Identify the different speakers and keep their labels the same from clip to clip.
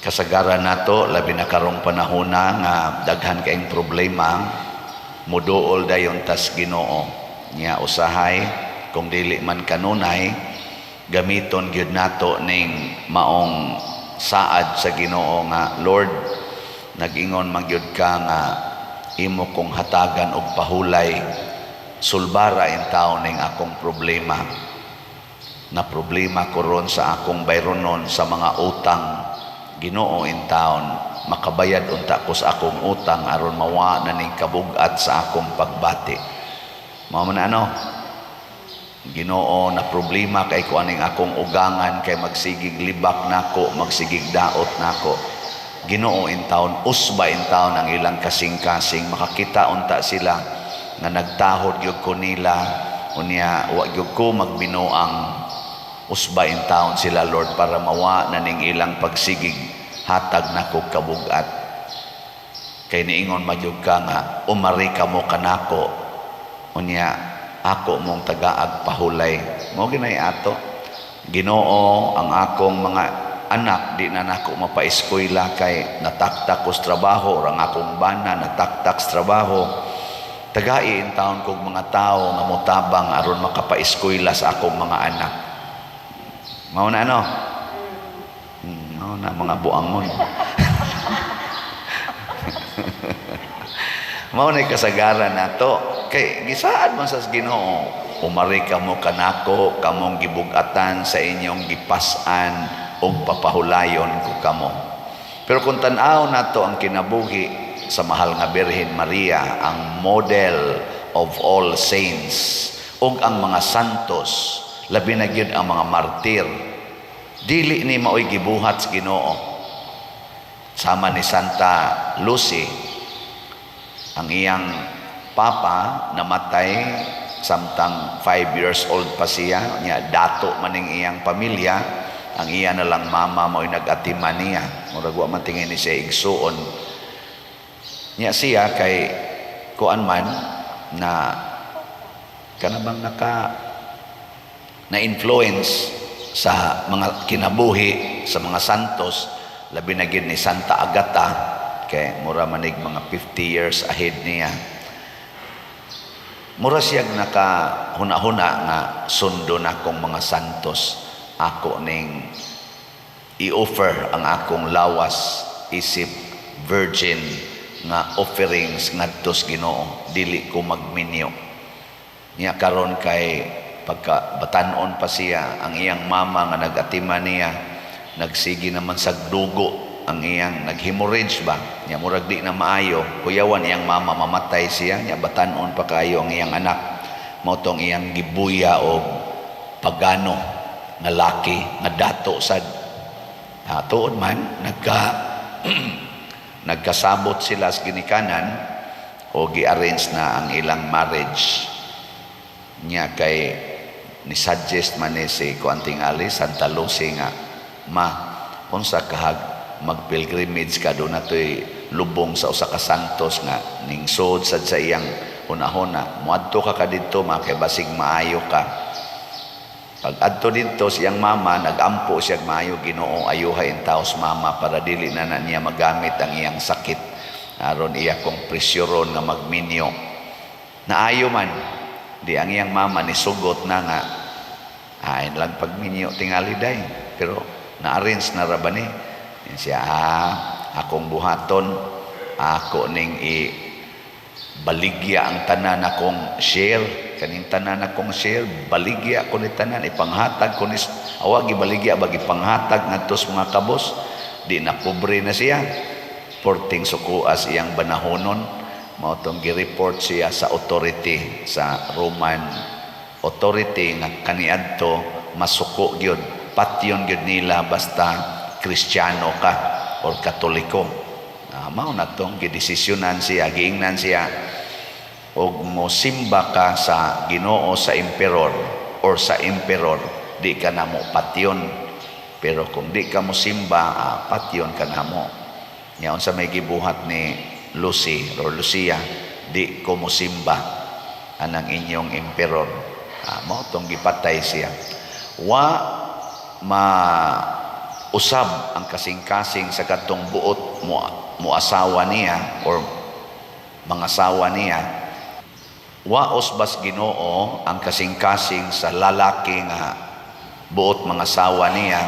Speaker 1: Kasagaran nato, labi na karong panahona nga daghan kaayong problema, muduol dayon tas Ginoo. Nya usahay kung dili man kanunay, gamiton gyud nato ning maong saad sa Ginoo nga, "Lord, nag-ingon man gyud ka nga imo kong hatagan og pahulay. Sulbara intawon ning akong problema." Na problema ko ron sa akong bayronon sa mga utang. Ginoo, intawon makabayad unta ko sa akong utang aron mawa na ning kabugat sa akong pagbati. Mao man ano, Ginoo, na problema kay ko aning akong ugangan kay magsigig libak nako, magsigig daot nako. Ginoo, intawon usba intawon ang ilang kasing-kasing, makakita unta sila nga nagtahod gyud ko nila, unya wa gyud ko magbinuang. Usba intawon sila, Lord, para mawa na ning ilang pagsigig hatag nako kabugat, kay niingon man gyud ka nga umari kamo kanako, unya ako mong tagaag pahulay. Mao ginay ato. Ginoo, ang akong mga anak di na nako mapaeskwela kay nataktak ko sa trabaho, or ang akong bana nataktak sa trabaho. Tagai intawon kog mga tao nga motabang aron makapaeskwela sa akong mga anak. Mao na ano? Mao na mga buangon. Mao na kasagaran nato kay gisaad man sa Ginoo, "Umari kamo kanako, kamong gibug-atan sa inyong gipas-an, ug papahulayon ko kamo." Pero kung tan-aw nato ang kinabuhi sa mahal nga Birhen Maria, ang model of all saints, ug ang mga santos, labi na gyud ang mga martir, dili ni maoy gibuhat sa Ginoo. Sama ni Santa Lucy, ang iyang papa namatay samtang 5 years old pa siya. Nya dato maning iyang pamilya, ang iya na lang mama mo'y nag-atiman niya, murag wa man tingin ni siya igsuon niya. Siya kay kuan man na kana bang naka na influence sa mga kinabuhi sa mga santos, labi na gyud ni Santa Agata, kay mura manig mga 50 years ahead niya. Mura siya naka huna-huna nga sundo na akong mga santos, ako ning i-offer ang akong lawas isip virgin nga offerings ngadto sa Ginoo, dili ko magminyo. Niya karon kay pagka batanon pa siya, ang iyang mama nga nag-atiman niya nagsigi naman sa dugo, ang iyang nag-hemorrhage ba niya, murag di na maayo kuyawan iyang mama, mamatay siya. Niya batanon pa kayo ang iyang anak, mao tong iyang gibuya og pagano nga laki nga dato sad. Tuod man nagkasabot sila sa ginikanan o gi-arrange na ang ilang marriage. Niya kay ni suggest man ni si kuan tingali, Santa Lucy, nga, "Ma, unsa kahag mag-pilgrimage ka, do natoy lubong sa usa ka santos nga ningsod sad sa iyang hunahuna. Muadto ka didto, ma, kay basig maayo ka." Pag adto didto siyang mama, nagampo siya, "Maayo Ginoo, ayuha intaws mama para dili na na niya magamit ang iyang sakit aron iya kong presyuron nga magminyo." Naayo man di ang iyang mama, ni sugot na nga ay lang pagminyo tingali day, pero na-arrange na ra ba ni siya. "Ah, akong buhaton, ako ning i baligya ang tanan akong share, kaning tanan akong share, baligya ko ni tanan, ipanghatag ko ni awag ibaligya bagi panghatag ngadto sa mga kabos." Di na pobre na siya, porting sukuas iyang banahonon. Mao tong gi-report siya sa authority, sa Roman authority, nga kaniadto masuko gyud, patyon gyud nila basta Kristiyano ka or Katoliko. Mao na tong gidesisyonan siya, giingnan siya, og mo simba ka sa Ginoo sa emperor or sa emperor, di ka namo patyon, pero kung di ka mo simba, patyon ka namo. Nya unsa may gibuhat ni Lucy or Lucia? "Di ko mo simba anang inyong emperor." Mao tong gipatay siya. Wa ma usab ang kasing-kasing sa katong buot mo mo asawa niya or mga asawa niya, waos bas Ginoo ang kasing-kasing sa lalaki nga buot mga asawa niya,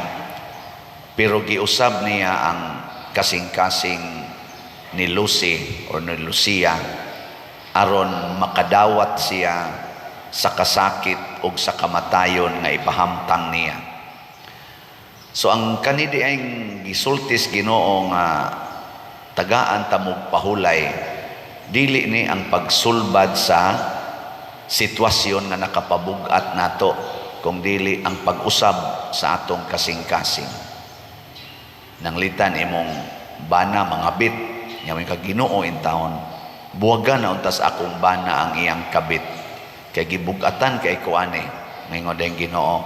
Speaker 1: pero giusab niya ang kasing-kasing ni Lucy or ni Lucia aron makadawat siya sa kasakit o sa kamatayon nga ipahamtang niya. So ang kani diayng gisultis Ginoo nga tagaan ta mog pahulay, dili ni ang pagsulbad sa sitwasyon nga nakapabug-at nato, kung dili ang pag-usab sa atong kasing-kasing. Nanglitan imong bana mangabit nya ka, "Ginoo intawon, buwagan na untas akong bana ang iyang kabit kay gibug-atan kay ko ani." Maingon din Ginoo,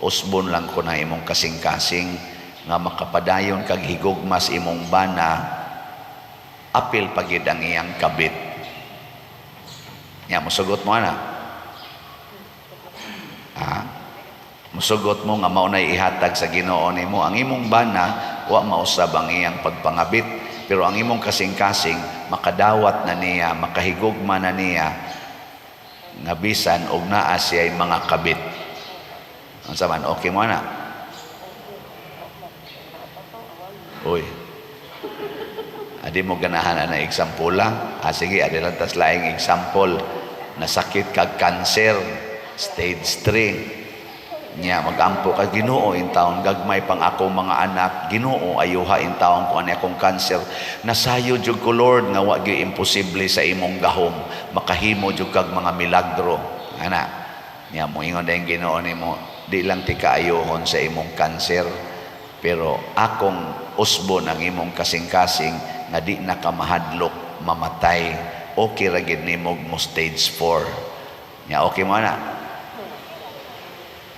Speaker 1: "Usbon lang ko na imong kasing-kasing nga makapadayon kag higugmas imong bana apil pagid ang iyang kabit." Nya musugot mo ana? Ha? Musugot mo nga mao nay ihatag sa Ginoo nimo? Ang imong bana wa mausab ang iyang pagpangabit, pero ang imong kasing-kasing makadawat na niya, makahigugma na niya nga bisan og naa siya'y mga kabit. Unsa man, okay mo na? Uy. Adi mo ganahan na example lang? Ah, sige, adi lang tas laing example. Nasakit kag cancer, stage 3. Nya magampo ka, "Ginoo intawon, gagmay pang akong mga anak, Ginoo, ayuha intawon ko ani akong cancer. Nasayo jud ko, Lord, nga wa gyud imposible sa imong gahom. Makahimo jud kag mga milagro." Ana. Nya moingon dayon Ginoo nimo, "Di lang ti kaayuhon sa imong cancer, pero akong usbon ang imong kasing-kasing nga di na ka mahadlok mamatay. Okay ra gid nimo mo stage 4." Nya okay mo na?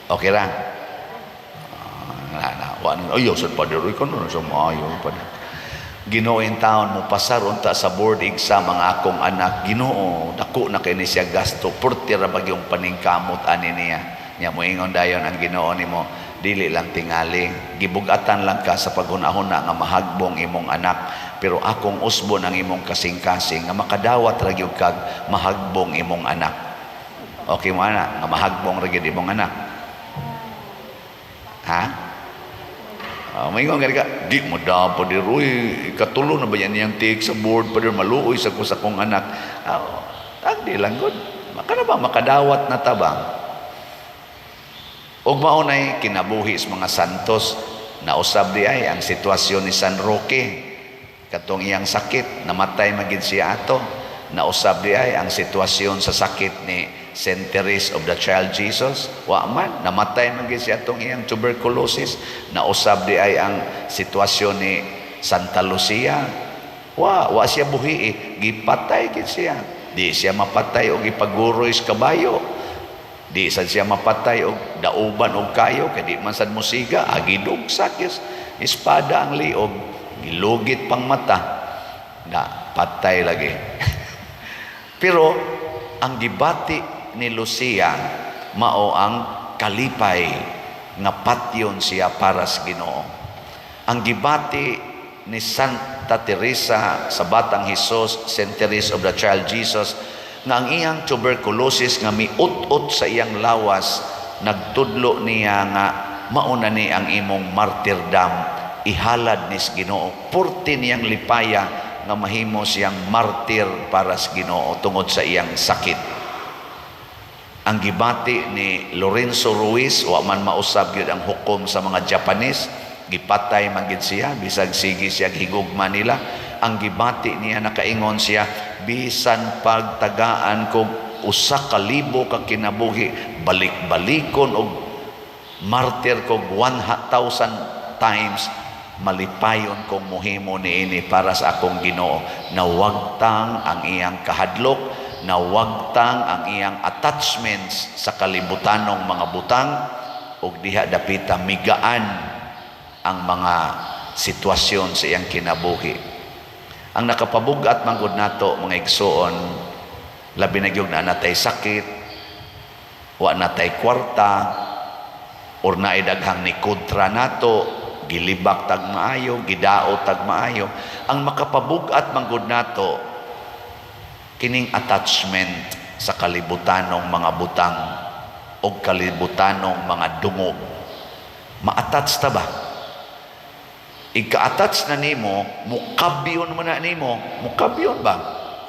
Speaker 1: Okay ra? Ah, na na wa ayo sad, Father. Uy, kuno sa maayo, Father. "Ginoo intawon, mo pasar unta sa board exam ang akong anak. Ginoo, dako na kay ni siya gasto. Purti ra bagyong paningkamot ani niya." Nya moingon dayon ang Ginoo nimo, "Dili lang tingali gibugatan lang ka sa paghuna-huna nga mahagbong imong anak, pero akong usbon ang imong kasing-kasing nga makadawat ra gyud kag mahagbong imong anak." Okay mo ana nga mahagbong ra gyud imong anak? Ha? Maingon ka, "Di mo dapat di roy, katulo na ba yan niyang take sa board pa maluoy sa ko sa kong anak." Di lang gud. Maka na ba makadawat na ta ba? Ug mao nay kinabuhi sa mga santos. Nausab di ay ang sitwasyon ni San Roque, katong iyang sakit, namatay magid siya ato. Nausab di ay ang sitwasyon sa sakit ni Saint Therese of the Child Jesus. Wa man, namatay man gid siya atong iyang tuberculosis. Nausab di ay ang sitwasyon ni Santa Lucia. Wa siya buhi eh. Gipatay gid siya. Di siya mapatay og ipaguroy sa kabayo. Di sad siya mapatay og dauban og kayo kay di man sad musiga, agi dugsak yes. Espada ang liog, gilugit pang mata. Na patay lagi. Pero ang gibati ni Lucia mao ang kalipay nga patyon siya para sa Ginoo. Ang gibati ni Santa Teresa sa Batang Jesus, Saint Teresa of the Child Jesus, nga ang iyang tuberculosis nga miut-ut sa iyang lawas, nagtudlo niya nga mauna ni ang imong martyrdom, ihalad ni sa Ginoo. Purti niyang lipaya nga mahimo siyang martir para sa Ginoo tungod sa iyang sakit. Ang gibati ni Lorenzo Ruiz, wa man mausab gyud ang hukom sa mga Japanese, gipatay man gid siya bisag sige siya higugma nila. Ang gibati niya, nakaingon siya, "Bisan pagtagaan kog 1,000 ka kinabuhi, balik-balikon og martir kog 1,000 times, malipayon kong muhimo niini para sa akong Ginoo." Nawagtang ang iyang kahadlok, nawagtang ang iyang attachments sa kalibutanong mga butang, ug diha dapita migaan ang mga sitwasyon sa iyang kinabuhi. Ang nakapabugat man gud nato, mga igsuon, labi na gyud na natay sakit, wa natay kwarta, or naay daghang ni kontra nato, Gilibak tag maayo, gidaot tag maayo. Ang makapabug-at manggod nato kining attachment sa kalibutanong mga butang o kalibutanong mga dungog. Ma-attach ta ba? Ika-attach na nimo, mukabyon mo na nimo, mukabyon ba?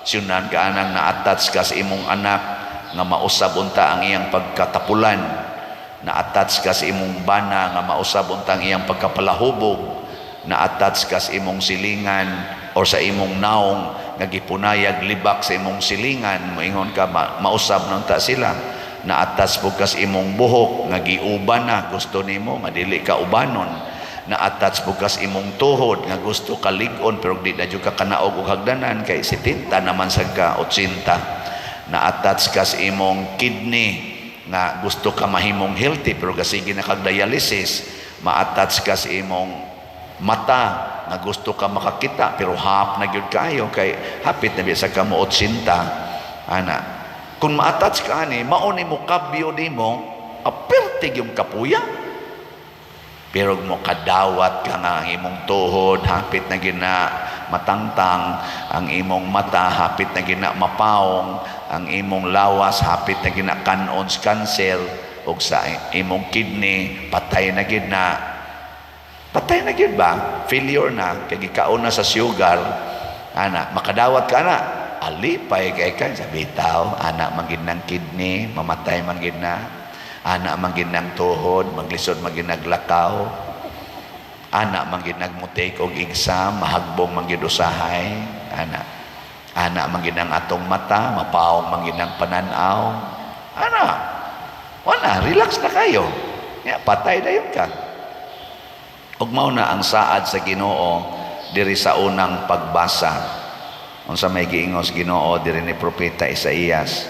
Speaker 1: Siyunan ka anang na-attach ka sa imong anak nga mausab unta ang iyang pagkatapulan, na-attach ka sa imong bana nga mausab unta ang iyang pagkapalahubog, na-attach ka sa imong silingan or sa imong naong nga gipunayag libak sa imong silingan, moingon ka mausab na unta sila. Na-attach po ka sa imong buhok nga giuban na, gusto nimo nga dili ka ubanon. Na-attach po ka sa imong tuhod nga gusto ka lig-on pero di na jud ka kanaog og hagdanan kay 70 naman sad ka, 80. Na-attach ka sa imong kidney nga gusto ka mahimong healthy pero gasige na kag dialysis. Ma-attach ka sa imong mata nga gusto ka makakita pero hap na gyud kaayo kay hapit na biya sa ka mo 80 ana. Kung ma-attach ka ani, mao ni mo kabyo nimo, apertig yung kapuya. Pero mo kadawat ka nga ang imong tuhod hapit na gina matangtang, ang imong mata hapit na gina mapaong, ang imong lawas hapit na gina kanon sa cancer, ug sa imong kidney patay na gid na. Patay na gid ba? Failure na kay gikaon na sa sugar ana. Makadawat ka ana, alipay kay ka sa bitaw ana man gid ng kidney, mamatay man gid na ana, man gid ng tuhod, maglisod man gid naglakaw ana, man gid nagmo-take og exam, mahagbong man gid usahay ana. Ana man gid ang atong mata, mapaong man gid ang pananaw ana. Wala, relax na kayo ya, patay dayon ka. Ug mao na ang saad sa Ginoo diri sa unang pagbasa. Unsa may giingos Ginoo diri ni propeta Isaías?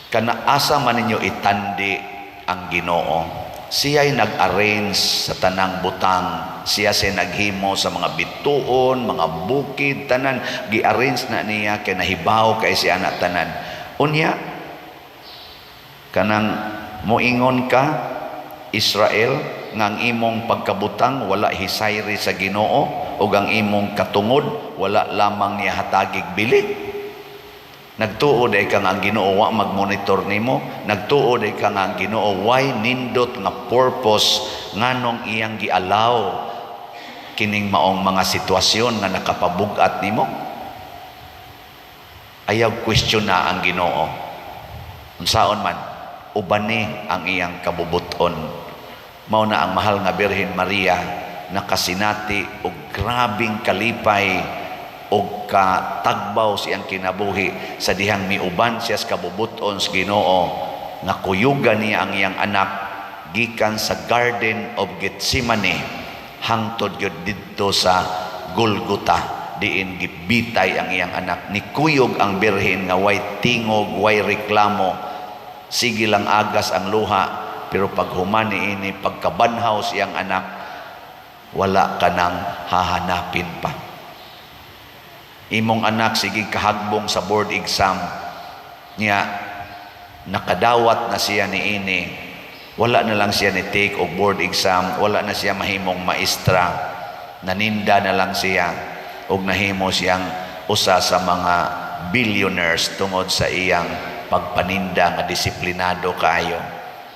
Speaker 1: Kana asa man ninyo itandi ang Ginoo? Siya'y nag-arrange sa tanang butang. Siya siya naghimo sa mga bituon, mga bukid, tanan. Gi-arrange na niya kay nahibaw kay siya na tanan. Unya, kanang moingon ka, Israel, nga ang imong pagkabutang wala hisayri sa Ginoo ug ang imong katungod wala lamang niya hatagig bili. Nagtuo day ka nga ang Ginoo wa magmonitor nimo, nagtuo day ka nga ang Ginoo way nindot nga purpose nganong iyang gialaw kining maong mga sitwasyon nga nakapabug-at nimo. Ayaw question na ang Ginoo. Unsaon man, ubani ang iyang kabubuton. Mao na ang mahal nga Birhen Maria nakasinati og grabing kalipay og katagbaw siyang kinabuhi sa dihang miuban siya sa kabubuton sa Ginoo nga kuyugan niya ang iyang anak gikan sa Garden of Gethsemane hangtod gyud didto sa Golgota, diin gibitay ang iyang anak. Nikuyog ang birhen nga way tingog, way reklamo, sige lang agas ang luha, pero pag human niini, pagkabanhaw siyang anak, wala ka nang hahanapin pa. Imong anak sige kahagbong sa board exam niya, nakadawat na siya niini, wala na lang siya ni take og board exam, wala na siya mahimong maestra, naninda na lang siya og nahimo siyang usa sa mga billionaires tungod sa iyang pagpaninda nga disiplinado kaayo,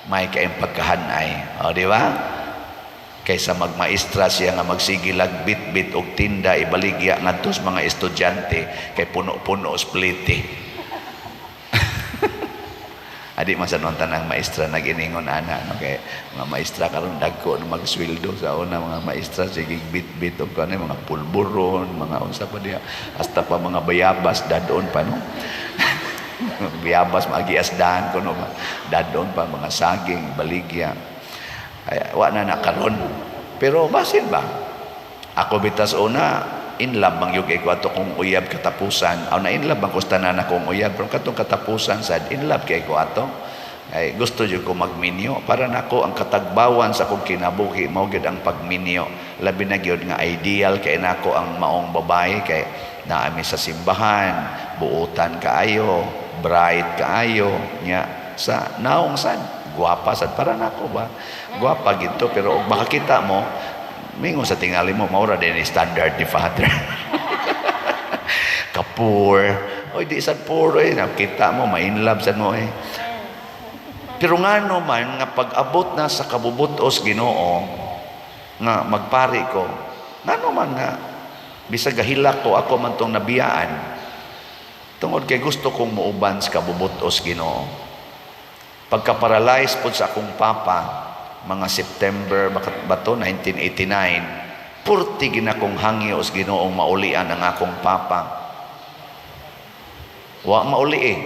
Speaker 1: may kaayong pagkahanay. O, di ba? Kaysa magmaestra siya nga magsige lag bit-bit og tinda, ibaligya ngadto sa mga estudyante kay puno-puno sa plite. Adi man sa noon tanang maestra nag-iningon ana, no? Kay mga maestra karon dagko na magsweldo. Sa una, mga maestra sige bit-bit og kanay mga pulburon, mga unsa pa diha, hasta pa mga bayabas dadon pa, no? Bayabas magi asdahan kuno ba, dadon pa mga saging baligya. Ay, wa na na karon, pero basin ba ako bitas una in love bang yug ko ato kong uyab katapusan. Aw, na in love bang kusta na akong uyab, pero katong katapusan sad in love kay ko ato. Ay, gusto jud ko magminyo. Para nako, ang katagbawan sa akong kinabuhi mao gyud ang pagminyo. Labi na gyud nga ideal kay nako ang maong babae kay naami sa simbahan, buutan kaayo, bright kaayo nya sa naong sad. Guwapa sad para nako ba? Guwapa gito, pero og makakita mo, mingon sa tingali mo, mao ra din ni standard ni Father. Ka-poor. Oy, di sad poor oy, nakita mo, ma-in love sad mo eh. Pero ngano man nga pag-abot na sa kabubutos Ginoo nga magpari ko, ngano man nga bisag gahilak ko, ako man tong nabiyaan, tungod kay gusto kong muuban sa kabubutos Ginoo. Pagka-paralyze pod sa akong papa, mga September ba to, 1989, purti ginakong hangyo sa Ginoong maulian ang akong papa. Wa mauli eh.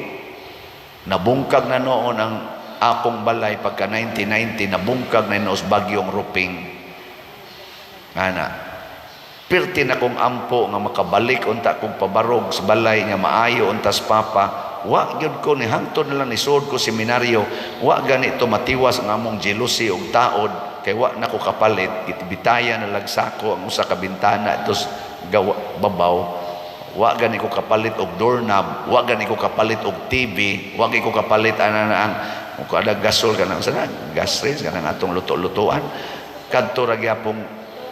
Speaker 1: Nabungkag na noon ang akong balay pagka 1990, nabungkag na noos bagyong Ruping. Ana. Pirti na kong ampo nga makabalik unta kong pabarog sa balay nga maayo untas papa. Wa gyud ko ni hangtod na lang nisud ko seminaryo. Wa ganito matiwas ang among jealousy og taod kay wa na ko kapalit. Gitibitaya na lagsako ang usa ka bintana tos gawa babaw. Wa gani ko kapalit og doorknob, wa gani ko kapalit og TV, wa gani ko kapalit ana na ang kada gasol kanang sana gas range kanang atong luto-lutuan. Kadto ra gyapong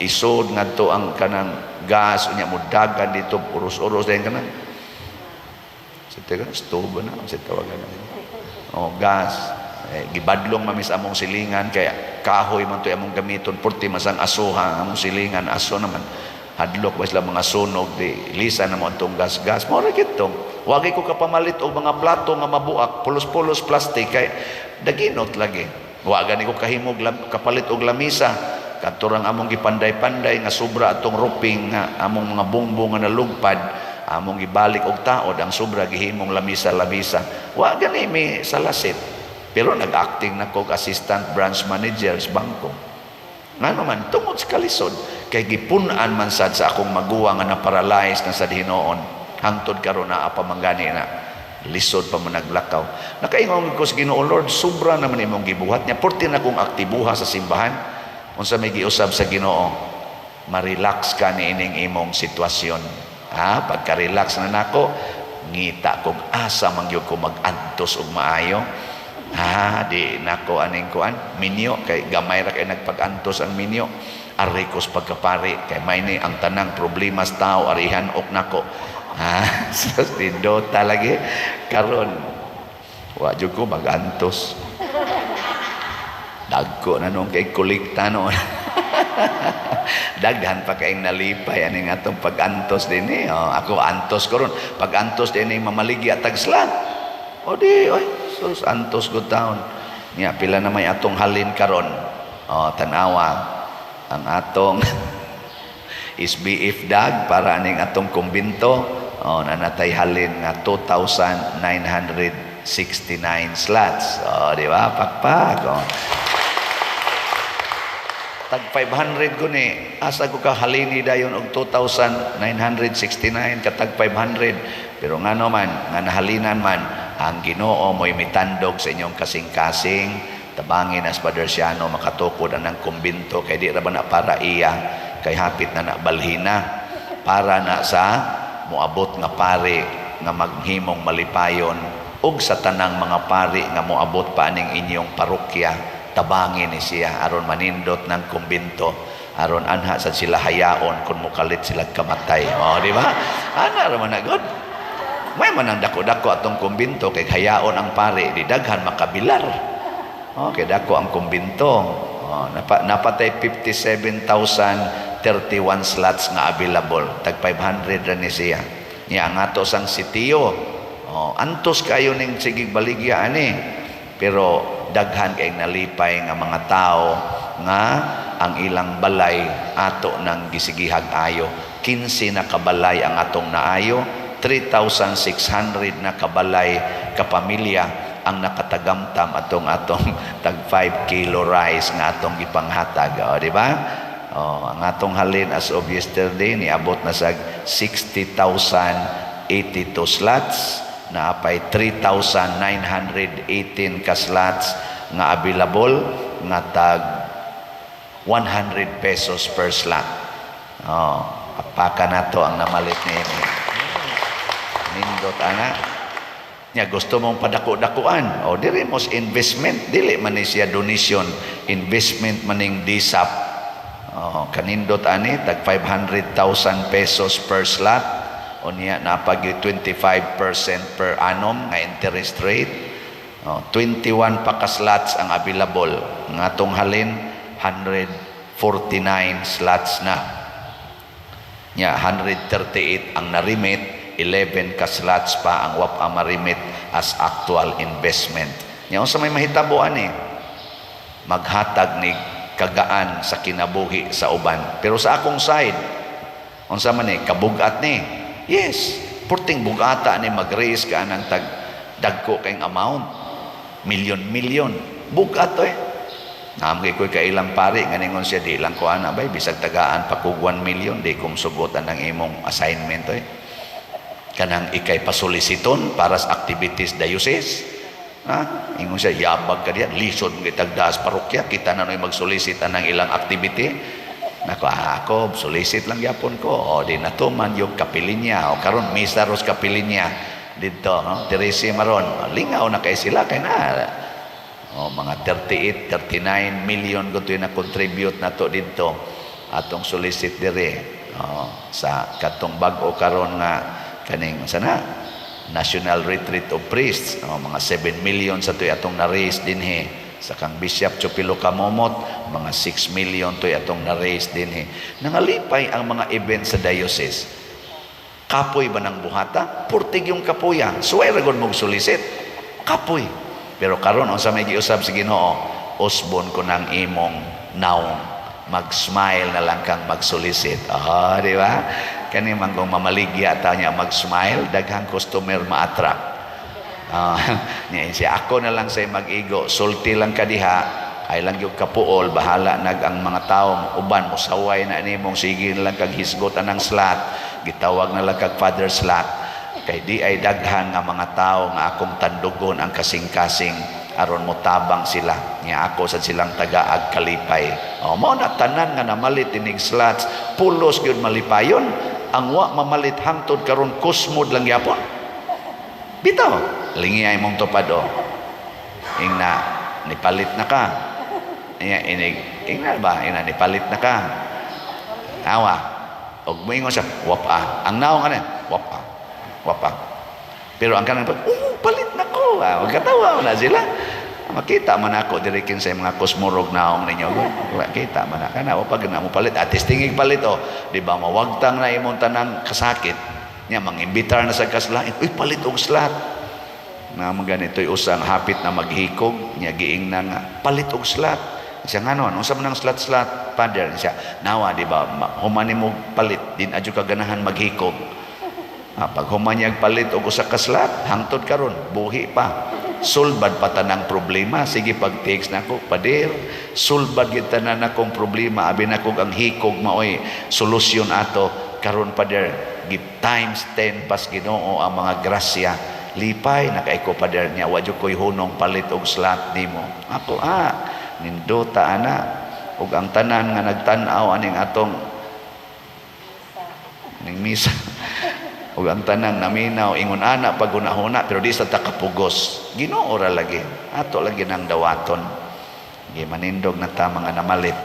Speaker 1: isod ngadto ang kanang gas, unya mudagan dito, uros-uros din kanang sa teka stove na sa tawagan na oh gas eh, gibadlong mamis among silingan kay kahoy man to among gamiton, purti masang asuha among silingan, aso naman, hadlok ba sila mga sunog, di lisa na mo atong gas-gas. Mao ra gito, wagay ko kapamalit og mga plato nga mabuak, pulos-pulos plastic kay daginot lagi. Wa gani ko kahimog kapalit og lamisa, kadto rang among gipanday-panday nga sobra atong roofing nga among mga bongbong nga nalugpad, among gibalik og taod ang sobra, gihimong lamisa-lamisa. Wa gani mi salasit, pero nag-acting na ko assistant branch manager sa bangko. Ngano man? Tungod sa kalisod. Kay gipun-an man sad sa akong maguwang nga na-paralyze na sa hinoon. Hangtod karon naa pa man gani na. Lisod pa man naglakaw. Nakaingon ko sa Ginoo, "Lord, sobra naman imong gibuhat niya. Porti na kong aktibuha sa simbahan." Unsa may giusab sa Ginoo? "Ma-relax ka ni ining imong sitwasyon." Ha? Pagka-relax na nako, ngita kog asa man gyud ko mag-antos og maayo. Ha, di nako aning kuan, minyo kay gamay ra kay nagpag-antos ang minyo. Ari kos pagkapari kay may ni ang tanang problema sa tao arihan ok nako. Ha, sa nindota lagi karon. Wa jud ko mag-antos. Dagko na nung kay kolekta noon. Daghan pa kayong nalipay aning atong pag-antos din eh. Oh, ako antos ko ron. Pag-antos din eh, mamaligya tag slot. O di, oy, sus, antos good taon. Nya, pila na may atong halin karon. O, tanawa. Ang atong SBF dag para aning atong kumbinto. O, nanatay halin nga 2,969 slots. O, di ba? Pakpak. O. Tag 500 ko ni, asa ko ka halini dayon og 2,969 katag 500? Pero ngano man nga nahalinan man, ang Ginoo mo'y mitandog sa inyong kasing-kasing. Tabangin as Father Siano makatukod anang kumbinto kay di ra ba na para iya, kay hapit na na balhina, para na sa moabot nga pari nga maghimong malipayon ug sa tanang mga pari nga moabot pa aning inyong parokya. Tabangin ni siya aron manindot ng kumbinto, aron anha sad sila hayaon kung mukalit sila kamatay. Oh, di ba? Ana ra man na god. May man ang dako-dako atong kumbinto kay hayaon ang pare, di daghan makabilar. Oh, kay dako ang kumbinto. Oh, napatay 57,031 slots nga available. Tag 500 ra ni siya. Nya ang ato sang sitio. Oh, antos kayo ning sigig baligya ani. Pero daghan kay nalipay nga mga tao nga ang ilang balay ato nang gisigihag ayo. 15 na kabalay ang atong naayo, 3,600 na kabalay kapamilya ang nakatagamtam atong atong tag 5 kilo rice nga atong gipanghatag. O, di ba? O, ang atong halin as of yesterday niabot na sa 60,082 slots, naapay 3,918 ka slots nga available nga tag 100 pesos per slot. Oh, apaka na to ang namalit ni Nindot ana. Nya gusto mong padako-dakuan, o diri mo sa investment, dili man ni siya donation, investment maning DSAP. Oh, kanindot ani, tag 500,000 pesos per slot. O niya napag 25% per annum nga interest rate. Oh, 21 pa ka slots ang available. Nga atong halin 149 slots na. Nya 138 ang na-remit, 11 ka slots pa ang wa pa ma-remit as actual investment. Nya unsa may mahitabo ani? Maghatag ni kagaan sa kinabuhi sa uban. Pero sa akong side, unsa man ni kabugat ni? Yes, purting bugata ni mag-raise ka ng tag dagko kayong amount. Milyon-milyon. Bugat to eh. Naam kay ko'y kailang pari, nga ningon siya, di lang ko ana bay, bisag tagaan pa kog 1 million, di kong sugotan ng imong assignment eh. Kanang ikay pasolisiton para sa activities diocese. Ha? Ingon siya, yabag ka diyan, lisod mo kitagdas parokya, kita na no'y magsolicit ang ilang activity. Nako, ah, ako, solicit lang yapon ko. O, di natuman yung kapilinya. O, karon misa ros kapilinya. Dito, no? Teresa Maron. Lingaw na kay sila, kay na. O, mga 38, 39 million ko na contribute na to dito. Atong solicit dire. O, sa katong bag-o karon nga kaning sana National Retreat of Priests, o, mga 7 million sa to'y atong na-raise dinhi. Sa kang Bishop Chupilo Kamomot, mga 6 million to'y atong na-raise dinhi. Nangalipay ang mga event sa diocese. Kapoy ba ng buhata? Purtig yung kapuya. Suway ra gud mong solicit. Kapoy. Pero karon unsa may giusab sa Ginoo, usbon ko ng imong naong, mag-smile na lang kang mag-solicit. Ah, di ba? Kani man kung mamaligya ta niya mag-smile, daghang customer ma-attract. Ah, niya siya, ako na lang say mag-igo, sulti lang ka diha, ay lang yung kapuol, bahala nag ang mga tao uban musaway na nimong sige na lang kag hisgot anang slot, gitawag na lang kag Father Slot, kay di ay daghan nga mga tao nga akong tandugon ang kasing-kasing aron motabang sila nya ako sa silang tagaag kalipay. Oh, mao na tanan nga namalit inig slots, pulos gyud malipayon. Ang wa mamalit hangtod karon, kusmod lang gyapon. Bitaw lingiyay mong tupad o ingna nipalit na ka. Iya, inig ingna ba, ingna nipalit na ka, awa og moingon siya, wapa ang naong ano, wapa wapa. Pero ang kanang pag, oh, palit na ko. Ah, magkatawa na sila. Makita man ako diri kinsay mga kusmurog naong ninyo. Kita man na kana wa pag na mo palit. At tingig palit oh, di ba mawagtang na imong tanang kasakit. Nya mangimbitar na sa kaslain. Uy, palit og slot. Na mga ganito'y usang hapit na maghikog, nya giing na nga palit og slot. Siya nga nun, unsa man ang slot-slot, Father? Siya, nawa, di ba, human mo palit, din adyo ka ganahan maghikog. Ah, pag humanyag palit og usa ka slot, hangtod karon buhi pa. Sulbad pa tanang problema. Sige pag text nako, "Pader, sulbad gid tanan akong problema. Abi nako ang hikog maoy solusyon ato. Karon, Pader, give times 10 pas Ginoo ang mga grasya. Lipay na kay ko, Pader, niya wa jud ko'y hunong palit og slot nimo." Ako, ah, nindota ana. Ug ang tanan nga nagtan-aw aning atong ning misa ug ang tanan naminaw ingon ana pag hunahuna, pero di sa takapugos. Ginoo ra lagi ato lagi nang dawaton. Gi manindog na ta mga namalit.